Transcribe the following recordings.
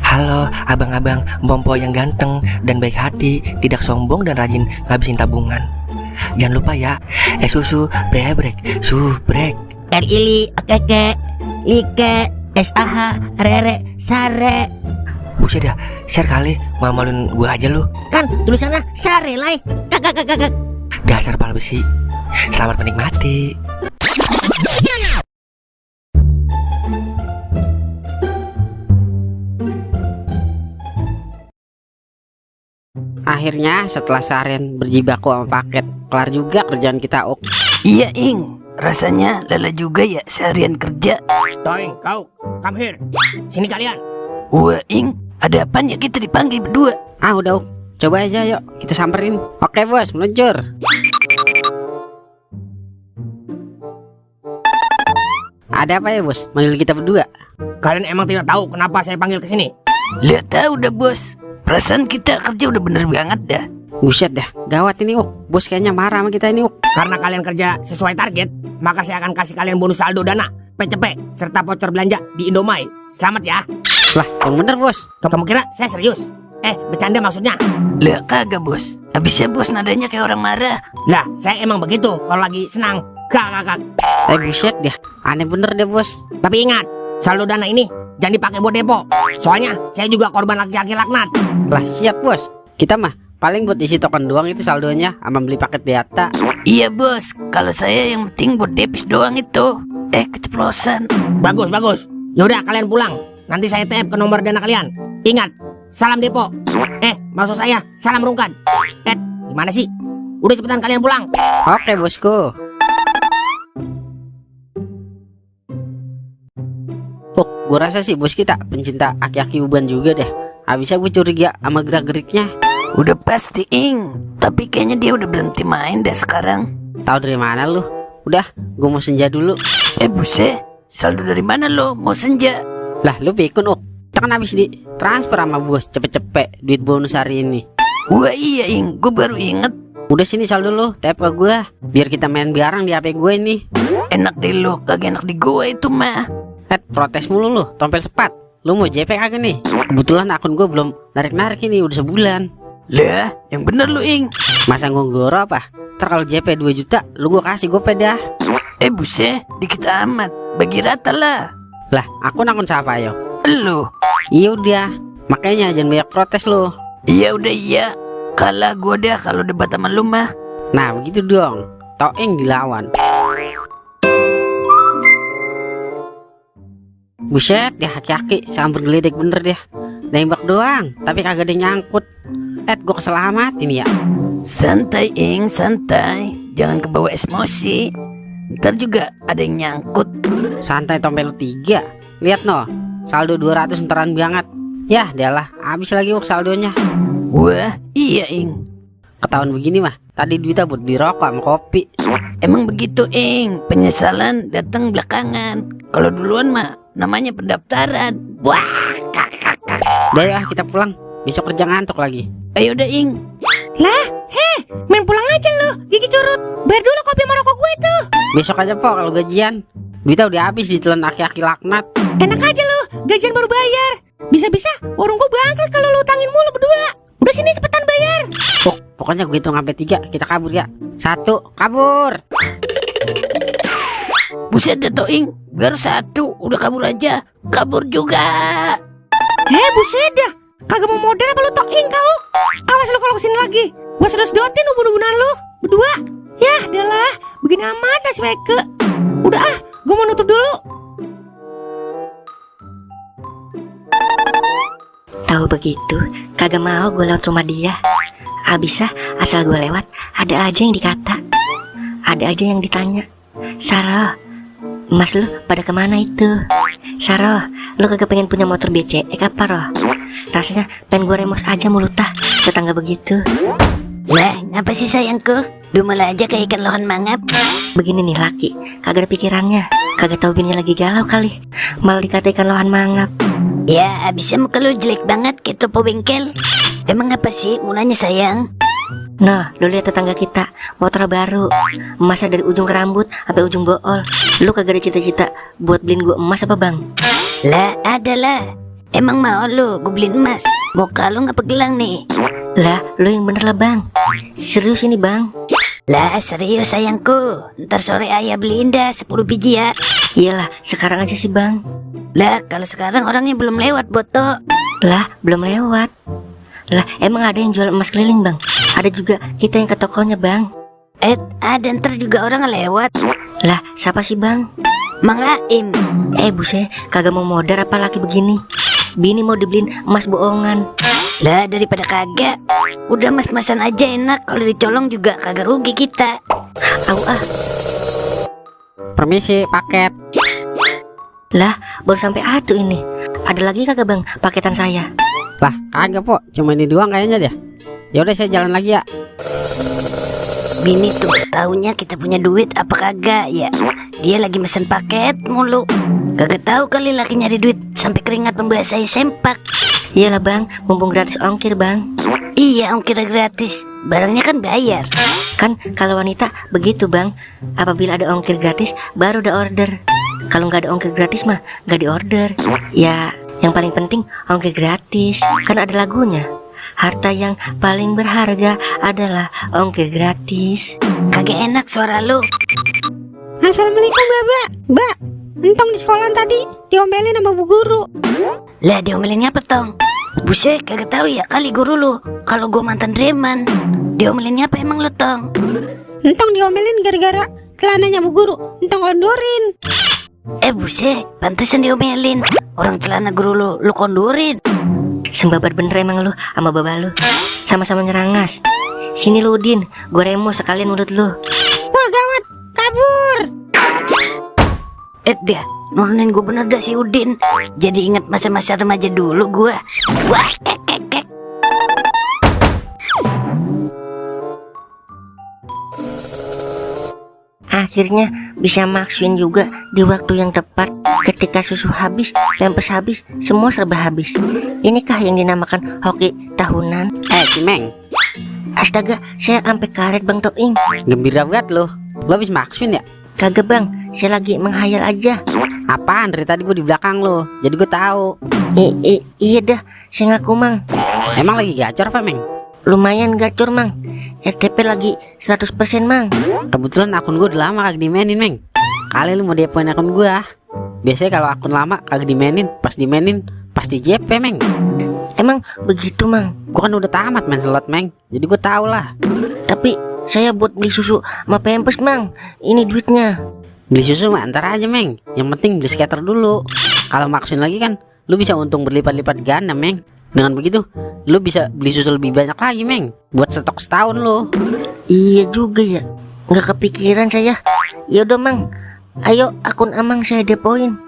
Halo abang-abang Bompo yang ganteng dan baik hati, tidak sombong dan rajin ngabisin tabungan. Jangan lupa ya, susu brebrek, subrek. Ili, keke, like, SAH, rere, sare. Buset dah, share kali, malu-maluin gua aja lu. Kan tulisannya sare lai. Kakak. Dasar pala besi. Selamat menikmati. Akhirnya setelah seharian berjibaku sama paket, kelar juga kerjaan kita, Ok. Iya, Ing. Rasanya lelah juga ya seharian kerja. Toing, kau, come here. Sini kalian. Wah, Ing. Ada apaan ya kita dipanggil berdua? Ah udah, Ok. Coba aja yuk, kita samperin. Oke bos, meluncur. Ada apa ya bos, manggil kita berdua? Kalian emang tidak tahu kenapa saya panggil ke sini? Lihat tahu dah, Bos. Perasaan kita kerja udah bener banget dah. Buset dah, gawat ini, Ok. Bos kayaknya marah sama kita ini, Ok. Karena kalian kerja sesuai target, maka saya akan kasih kalian bonus saldo dana, PCP, serta voucher belanja di Indomie. Selamat ya. Lah, yang bener bos. Kamu kira saya serius? Bercanda maksudnya. Lah kagak, Bos. Abisnya Bos nadanya kayak orang marah. Lah, saya emang begitu kalau lagi senang. Kakak. Buset dah, aneh bener deh bos. Tapi ingat, saldo dana ini jangan dipakai buat depo. Soalnya saya juga korban laki-laki laknat. Lah siap bos. Kita mah paling buat isi token doang itu saldonya, sama beli paket data. Iya, Bos. Kalau saya yang penting buat debis doang itu. Keceplosan. Bagus. Yaudah kalian pulang. Nanti saya tap ke nomor dana kalian. Ingat, salam depo. Maksud saya salam rungkat. Gimana sih? Udah cepetan kalian pulang. Oke bosku. Gue rasa sih bos kita pencinta aki-aki uban juga deh. Habisnya gue curiga sama gerak-geriknya. Udah pasti, Ing. Tapi kayaknya dia udah berhenti main deh sekarang. Tahu dari mana lu? Udah, gue mau senja dulu. Buset. Saldo dari mana lo mau senja? Lah lu pikun, Ok. Kita kan habis di transfer sama bos cepet-cepet duit bonus hari ini. Wah iya, Ing. Gue baru inget. Udah sini saldo lu, tap ke gue. Biar kita main bareng di HP gue ini. Enak deh lo, kagak enak di gua itu mah. Protes mulu lu, tompel cepat. Lu mau JP kagak nih? Kebetulan akun gue belum narik-narik ini, udah sebulan. Lah, yang bener lu, Ing. Masa gue goro apa? Ntar kalau JP 2 juta, lu gue kasih gue dah. Buset, dikit amat. Bagi rata lah. Lah, akun siapa yo? Lu. Iya udah, makanya jangan banyak protes lu. Iya udah iya. Kalah gua dah kalau debat sama lu mah. Nah begitu dong, Toeng dilawan. Buset ya, aki-aki sambil geledek bener deh. Nembak doang, tapi kagak ada yang nyangkut. Gue kesel amat ini ya. Santai, Ing, santai. Jangan kebawa emosi. Ntar juga ada yang nyangkut. Santai tompel lu 3. Lihat no, saldo 200 enteran banget. Yah dialah, habis lagi saldonya. Wah iya, Ing. Ketahuan begini mah, tadi duitnya buat beli rokok sama kopi. Emang begitu, Ing. Penyesalan datang belakangan. Kalau duluan mah namanya pendaftaran. Wah, Udah ya kita pulang, besok kerja ngantuk lagi. Ayo udah, Ing. Lah, main pulang aja lu, gigi curut. Bayar dulu kopi sama rokok gue itu. Besok aja po kalau gajian. Duitnya udah habis ditelan aki-aki laknat. Enak aja lu, gajian baru bayar. Bisa-bisa warung gue bangkrut kalau lu utangin mulu berdua. Udah sini cepetan bayar. Pokoknya gue hitung sampai 3, kita kabur ya. 1, kabur. Buset deh, Ing. Baru 1, udah kabur aja. Kabur juga. Buset dah. Kagak mau modern apa lu Toing kau? Awas lu kalau kesini lagi. Gua sedot-sedotin ubun-ubunan lu berdua. Yah, adalah begini amat dah Weke. Udah gua mau nutup dulu. Tahu begitu, kagak mau gue lewat rumah dia. Abisnya asal gue lewat, ada aja yang dikata, ada aja yang ditanya. Saroh, emas lu pada kemana itu? Saroh, lu kagak pengen punya motor BCX apa roh? Rasanya pengen gue remos aja mulutah, tetangga begitu. Lah, ngapa sih sayangku? Dumel aja kayak ikan lohan mangap. Begini nih laki, kagak ada pikirannya, kagak tahu bininya lagi galau kali, malah dikatakan lohan mangap. Ya, abisnya muka lu jelek banget kayak topo bengkel. Emang apa sih mulanya sayang? Nah, lu lihat tetangga kita, motor baru, emasnya dari ujung ke rambut sampai ujung bool. Lu kagak ada cita-cita buat beliin gua emas apa bang? Lah, ada lah. Emang mau lu gue beliin emas? Muka lu nggak pegelang nih. Lah, lo yang bener lah bang. Serius ini bang. Lah serius sayangku. Ntar sore ayah beliin dah 10 biji ya. Iyalah, sekarang aja sih bang. Lah kalau sekarang orangnya belum lewat Boto. Lah, belum lewat. Lah, emang ada yang jual emas keliling bang? Ada juga kita yang ke tokonya bang. Ada ntar juga orang lewat. Lah, siapa sih bang? Mang Aim. Buset, kagak mau modar apa laki begini. Bini mau dibeliin emas bohongan. Lah daripada kagak, udah mas-masan aja enak. Kalau dicolong juga kagak rugi kita. Au ah. Permisi, paket. Lah, baru sampai atuh ini. Ada lagi kagak bang paketan saya? Lah, kagak po, cuma ini doang kayaknya dia. Ya udah saya jalan lagi ya. Bini tuh taunya kita punya duit apa kagak ya. Dia lagi mesen paket mulu. Kagak tahu kali laki nyari duit sampai keringat membasahi sempak. Iyalah bang, mumpung gratis ongkir bang. Iya ongkir gratis, barangnya kan bayar. Kan kalau wanita begitu bang. Apabila ada ongkir gratis baru ada order. Kalau nggak ada ongkir gratis mah nggak diorder. Ya, yang paling penting ongkir gratis. Kan ada lagunya. Harta yang paling berharga adalah ongkir gratis. Kagak enak suara lu. Assalamualaikum Mbak. Mbak, entong di sekolahan tadi diomelin sama bu guru. Lah diomelinnya apa tong? Buset kagak tahu ya kali guru lu. Kalau gua mantan reman. Diomelinnya apa emang lu tong? Entong diomelin gara-gara celananya bu guru entong kondorin. Buset, pantesan diomelin. Orang celana guru lu kondorin. Sembabar bener emang lu sama baba lu. Sama-sama nyerangas. Sini lu Udin, gue remo sekalian mulut lu. Wah gawat, kabur. Dia nurunin gue bener dah si Udin. Jadi inget masa-masa remaja dulu gue. Wah kek. Akhirnya bisa maksuin juga di waktu yang tepat. Ketika susu habis, pampers habis, semua serba habis. Inikah yang dinamakan hoki tahunan? Cimeng, Astaga, saya sampai karet bang Toing. gembira banget lo. Lo habis maksudin ya? Kagak bang, saya lagi menghayal aja. Apaan? Dari tadi gue di belakang lo, jadi gue tahu. Iya dah, saya ngaku mang. Emang lagi gacor apa, Meng? Lumayan gacor mang. RTP lagi 100% mang. Kebetulan akun gue udah lama kagak dimainin, Meng. Kali lu mau depoin akun gue. Biasanya kalau akun lama kagak dimainin, pasti JP, Meng. Emang begitu mang? Gue kan udah tamat main slot, Meng. Jadi gue tau lah. Tapi saya buat beli susu sama pampers mang. Ini duitnya. Beli susu mah antar aja, Meng. Yang penting beli skater dulu. Kalau maksuin lagi kan lu bisa untung berlipat-lipat ganda, Meng. Dengan begitu lu bisa beli susu lebih banyak lagi, Meng. Buat stok setahun lu. Iya juga ya. Nggak kepikiran saya. Yaudah mang, ayo akun amang saya depoin.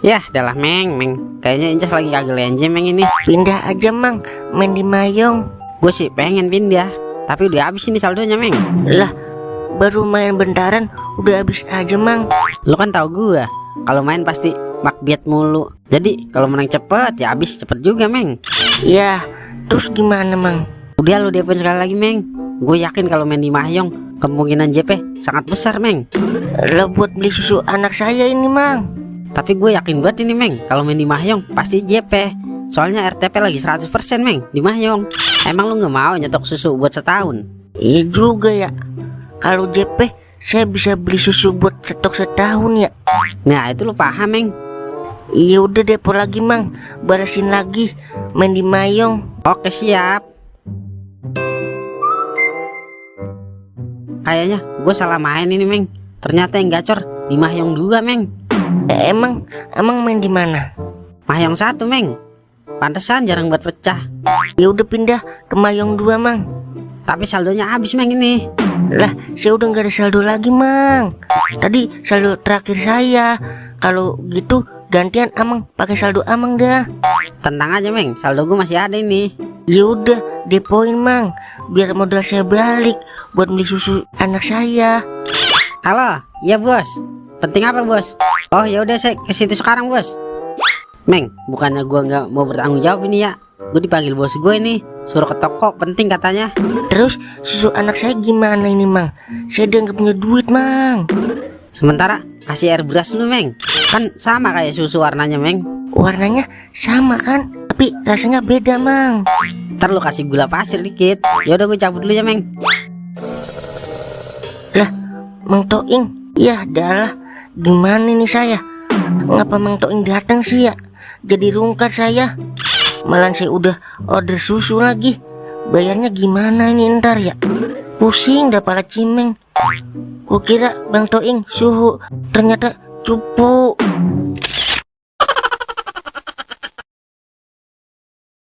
Yah, adalah Meng. Kayaknya Incas lagi kagak lenje, Meng ini. Pindah aja mang, main di Mayong. Gue sih pengen pindah, tapi udah habis ini saldonya, Meng. Lah, baru main bentaran udah habis aja mang. Lu kan tahu gue, kalau main pasti makbiat mulu. Jadi kalau menang cepet ya habis cepet juga, Meng. Ya, terus gimana mang? Udah lu depoin sekali lagi, Meng. Gue yakin kalau main di Mahyong kemungkinan JP sangat besar, Meng. Lah buat beli susu anak saya ini mang. Tapi gue yakin banget ini, Meng. Kalau main di Mahyong pasti JP. Soalnya RTP lagi 100%, Meng, di Mahyong. Emang lu gak mau nyetok susu buat setahun? Iya juga ya. Kalau JP saya bisa beli susu buat stok setahun ya. Nah itu lu paham, Meng. Iya udah depo lagi mang, balesin lagi main di Mayong. Oke siap. Kayaknya gue salah main ini, Meng. Ternyata yang gacor di Mahyong 2, Meng. Emang main di mana? Mahyong 1, Meng. Pantesan jarang buat pecah. Ya udah pindah ke Mayong 2 mang. Tapi saldonya habis, Meng, ini. Lah saya udah nggak ada saldo lagi mang. Tadi saldo terakhir saya. Kalau gitu gantian amang pakai saldo amang dah. Tenang aja, Meng. Saldo gue masih ada ini. Ya udah depoin mang, biar modal saya balik buat beli susu anak saya. Halo, iya bos. Penting apa, bos? Oh ya udah saya ke situ sekarang, bos. Meng, bukannya gue nggak mau bertanggung jawab ini ya. Gue dipanggil bos gue nih, suruh ke toko, penting katanya. Terus susu anak saya gimana ini mang? Saya udah nggak punya duit mang. Sementara kasih air beras lu, Meng. Kan sama kayak susu warnanya, Meng. Warnanya sama kan? Tapi rasanya beda, Mang. Ntar lu kasih gula pasir dikit. Ya udah gue cabut dulu ya, Meng. Mang Toing, ya adalah gimana nih saya? Ngapa Mang Toing datang sih ya? Jadi rungkat saya. Malah saya udah order susu lagi. Bayarnya gimana ini ntar ya? Pusing dah pala cimeng. Kukira Bang Toing suhu, ternyata cupu.